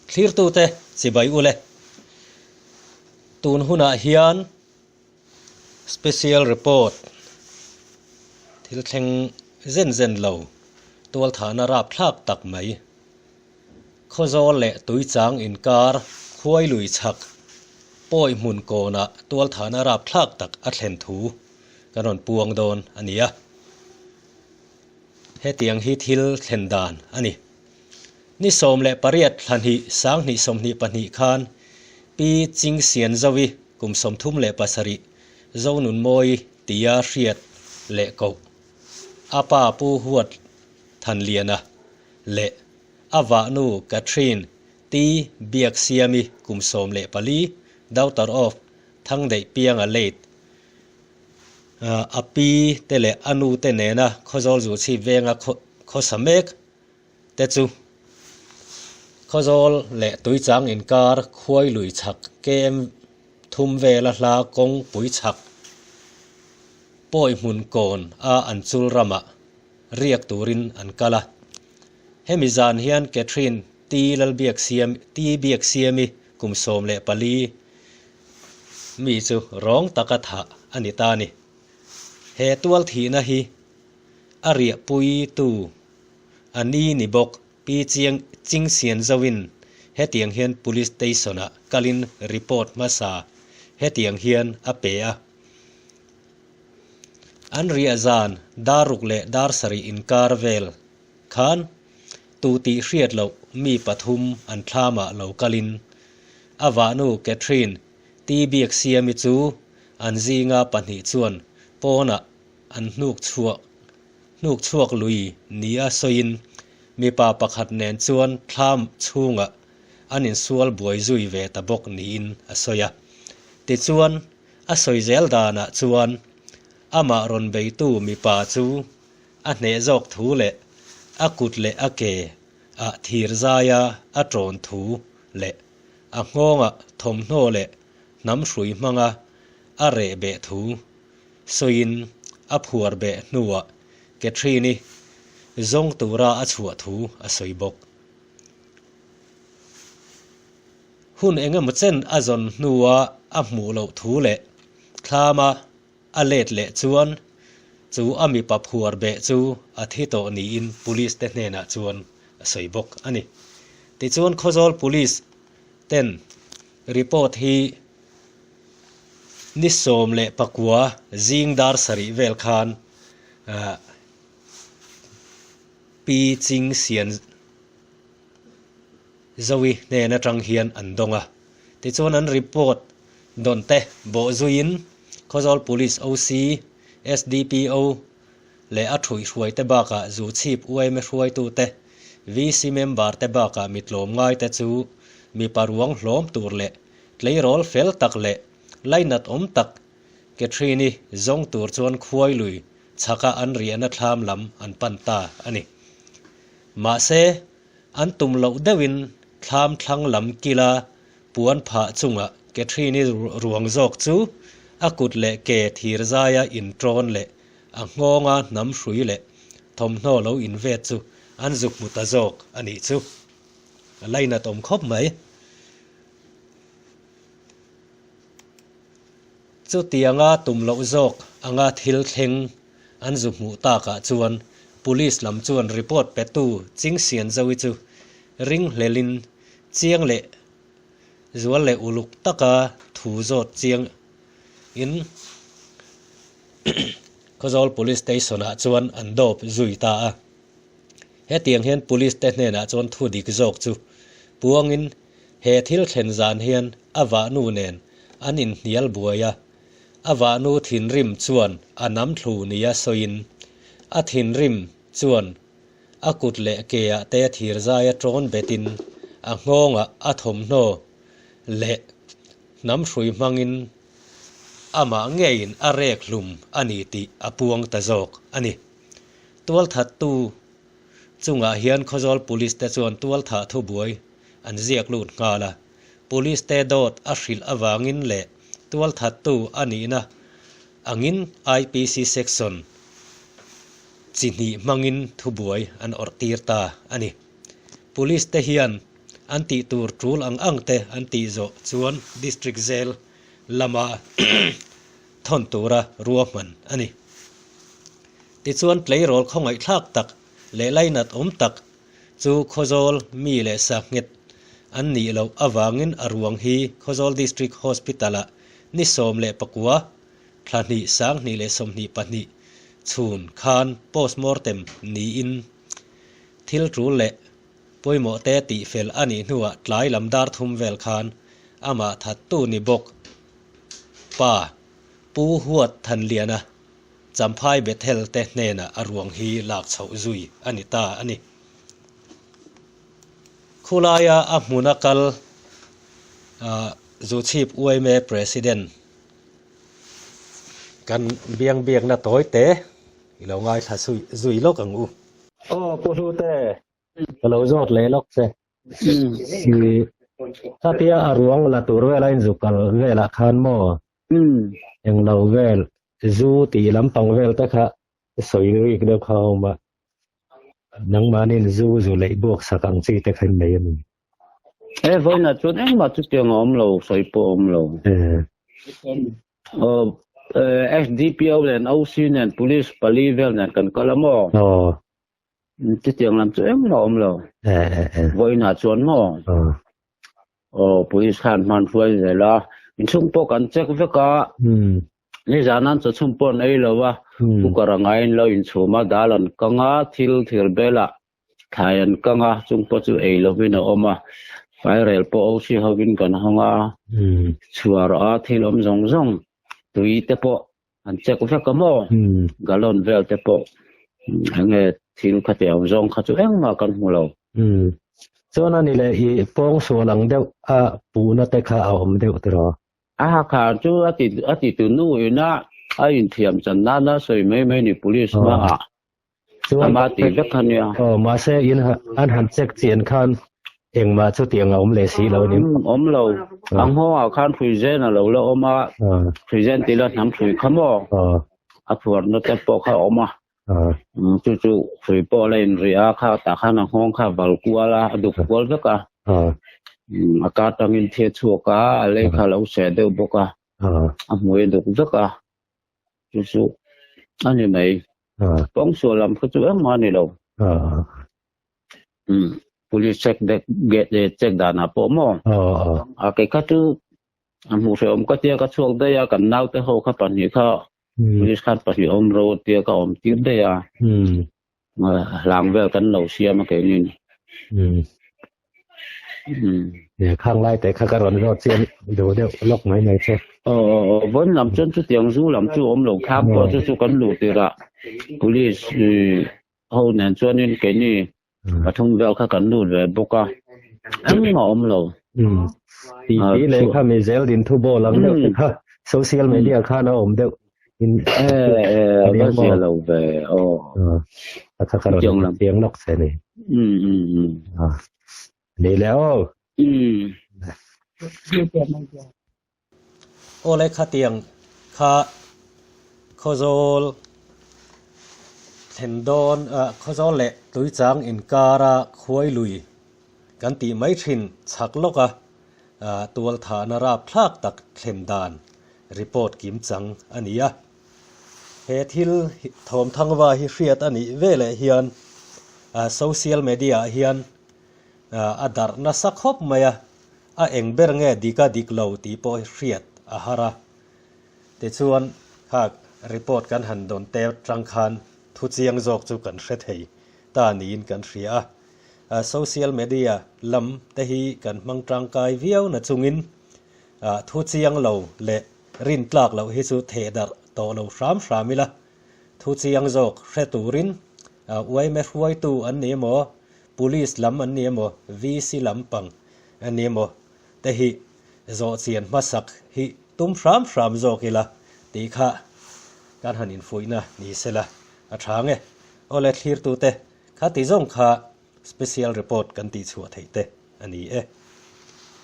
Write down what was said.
Thlirtute chibai ule. Tun hunah hian special report thil thleng zen zen lo tualthahna rapthlak tak mai. Khawzawl leh Tuichang inkar khuai lui chhak pawi hmun kawnah tualthahna rapthlak tak a thlen thu kan rawn puang dawn a ni a. Hetiang hi thil thlen dan a ni. Ni 18 thlahnih 2022 khan Pi Chingsianzovi kum 37 Zonunmawi tia hriat leh koh a pa Pu Huat Thanliana leh a vahnu Catherine T Biaksiami kum 14 daughter of Thangdeih Pianga late a pi te leh a nu te nena Khawzawl Zuchhip venga khawsa mek te chu Khawzawl leh Tuichang inkar khuai lui chhak KM thum vela hla kawng pui chhak pawi hmun kawn a an chul ramah riak turin an kal a. Hemi zan hian Catherine T Lalbiaksiam T Biaksiami kum 14 mi chu rawng taka thah a ni ta a ni. He tual thihna hi a riahpui tu a ni ni bawk Pi Chiang Chingsian Zoin hetiang hian Police Station ah kalin report hmasa hetiang hian a pe a. An riah zan dar ruk leh dar sarih inkar vel khan tu tih hriat loh mi pathum an thlamah lo kalin a vahnu Catherine T Biaksiami chu an zinga pahnih chuan pawnah an hnuk chhuak hnuk chhuak lui nia sawiin mipa pakhat nen chuan thlam chhungah an insual buai zui ve ta bawk niin a sawi a. Tichuan a sawi zel danah chuan amah rawn beitu mipa chu a hneh zawk thu leh a kut leh a ke ah thir zaia a tawn thu leh a nghawngah thawmhnaw leh hnam hrui hmanga a reh beh thu sawiin a phuar beh hnuah Catherine-i zawng tura a chhuah thu a sawi bawk. Hun engemaw chen a zawn hnua a hmuh loh thu leh thlama a let leh chuan chu a mipa phuar beh chu a thi tawh niin Police te hnenah chuan a sawi bawk a ni. Tichuan Khawzawl Police ten report hi ni 19 zing dar sarih vel khan Pi Chingsian Zoe hnen atang hian an dawng a. Tichuan an report dawn te bawh zuiin Khawzawl Police OC, SDPO leh a thuihhruai te bakah Zuchhip UMA hruaitu te, VC member te bakah mitlawm ngai te chu mipa ruang hlawm tur leh tleirawl fel tak leh lainat awm tak Catherine-i zawng tur chuan khuai lui chhaka an riahna thlam lam an pan ta a ni. Mahse, an tum loh deuhin thlam thlang lam kila puan phah chungah Catherine-i ruang zawk chu a kut leh ke thir zaia inṭawn leh a nghawnga hnam hrui leh thawmhnaw lo invet chu an zu hmu ta zawk a nih chu. A lainat awm khawp mai. Chutianga tum loh zawk anga thil thleng an zu hmuh takah chuan Police lam chuan report petu Chingsian Zoe chu ringhlelin chiang leh zual leh uluk taka thu zawt chiang in Khawzawl Police Station ah chuan an dawp zui ta a. Hetiang hian Police te hnenah chuan thu dik zawk chu puangin he thil thlen zan hian a vahnu nen an inhnial buai a, a vahnu thinrim chuan a nam thlu nia sawiin a thinrim chuan a kut leh ke ah te thir zaia tawn betin a nghawngah a thawmhnaw leh hnam hrui hmangin amah ngeiin a rek hlum a ni tih a puang ta zawk a ni. Tualthattu chungah hian Khawzawl Police te chuan tualthah thubuai an ziak lut nghal a, Police te dawt a hrilh avangin leh tualthattu a nihna angin IPC section chi hnih hmangin thubuai an awrh tir ta a ni. Police te hian An tih tur tul ang ang te an tih zawh chuan District Jail lama thawn tura ruahman a ni. Tichuan tleirawl khawngaihthlak tak leh lainat awm tak chu Khawzawl mi leh sa nghet an nih loh avangin a ruang hi Khawzawl District Hospital-ah ni 14 thla hnih 2022 chhun khan postmortem niin thil tul leh Pawimawh te tihfel a nih hnuah tlai lam dar thum vel khan amah thattu ni bawk pa Pu Huat Thanliana Champhai Bethel te hnenah a ruang hi lak chhoh zui a ni ta a ni. Khulaia a hmuna kal Zuchhip yma President kan biang biakna tawi te i lo ngaithla zui lawk ang u. Aw Pu Hlute, ka lo zawt leh lawk che. I khatia a ruang la tur vela in zu kal velah khan maw englo vel zu tih lampang vel te kha sawi rik deuh kha a awm a, nangmahniin zu zu leih buak sak ang chi te kha in nei a ni. He vawiinah chuan engmah chutiang a awm lo, sawi pawh a awm lo. Aw SDPO nen OC nen police pali vel nen kan kal a maw? Aw. Chutiang lam chu engmah a awm lo. Vawiinah chuan maw? Aw police khan hman hruai zel a, inchhung pawh kan check vek a. Nizan an chawchhum pawh an ei lo a, cooker a ngaiin lo inchhum a, dal an kang a, thil thir belah Thlai an kang a, chung pawh chu ei lovin a awm a, fairel pawh OC hovin kan hawng a, chhuar a thil awm zawng zawng tui te pawh an check vek a maw, gallon vel te pawh enge thil khati ang zawng kha chu engmah kan hmu lo. Chuan a ni leh i pawngsual ang deuh a puhna te kha a awm deuh tiraw? A hakha chu a ti a ti tu nu ina a inthiam chan nana sawi mai mai ni police hmaah. Chuan Ama tih vek kha nia. Aw, mahse in an han check chian khan engmah chu tiang a awm leh si lo a ni. Awm lo. A nghawngah khan hruizen a lo la awm a, hruizen tih la hnam hrui kha maw? A phuarna te pawh kha a awm a. Chu chu hrui pawh a la inri a, kha tah khan a nghawng kha a val kual a, a duk kual vek a. A kar tangin thi a chhuak a, a lei kha a lo seh deuh bawk a, a hmui a duk vek a. Chu chu a ni mai. Pawngsual lam kha chu engmah a ni lo. Police check dek gate check danah pawh maw? A kei kha chu a hmuh hrehawm ka tia ka chhuak daih a, kan naute ho kha pahnih kha police khan pahnih awm ro tia ka awm tir daih a. Hlang vel kan lo siam a keinin. Khang lai te kha ka rawn zawt chian duh deuh lawk mai mai che. Aw aw aw vawn lam chuan chutiang zu lam chu awm lo thlam pawh chu chu kan luh tirah police ho nen chuanin keini pathum vel kha kan lut ve bawk a, engmah awm lo. Tih tih leh kha mi zel din thu bawl ang deuh te kha social media khan a awm deuh. In eh eh a va zia lo ve aw. A kha ka rawn chiang lawk che ni. Ni le aw. Aw le khatiang kha Khawzawl thlen dawn Khawzawl leh Tuichang inkara khuailui kan tih mai thin chhak lawk a tualthahna rapthlak tak thlen dan report kim chang a ni a. He thil thawmthangva hi hriat a nih veleh hian social media ah hian a darh nasa khawp mai a, a eng ber nge dik a dik lo tih pawh hi hriat a har a. Tichuan kha report kan han dawn te tang khan thu chiang zawk chu kan hre thei ta niin kan hria a. Social media lam te hi kan hmang tangkai viau na chungin thu chiang lo leh rin tlak loh hi chu theh darh tawh lo hram hram ila, thu chiang zawk hre turin yma hruaitu an ni emaw, Police lam an ni emaw, VC lam pang an ni emaw te hi zawh chian hmasak hi tum hram hram zawk ila tih kha kan han infuihna ni sela a tha nge. Awle thlirtute kha ti zawng kha special report kan tihchhuah theih te a ni e.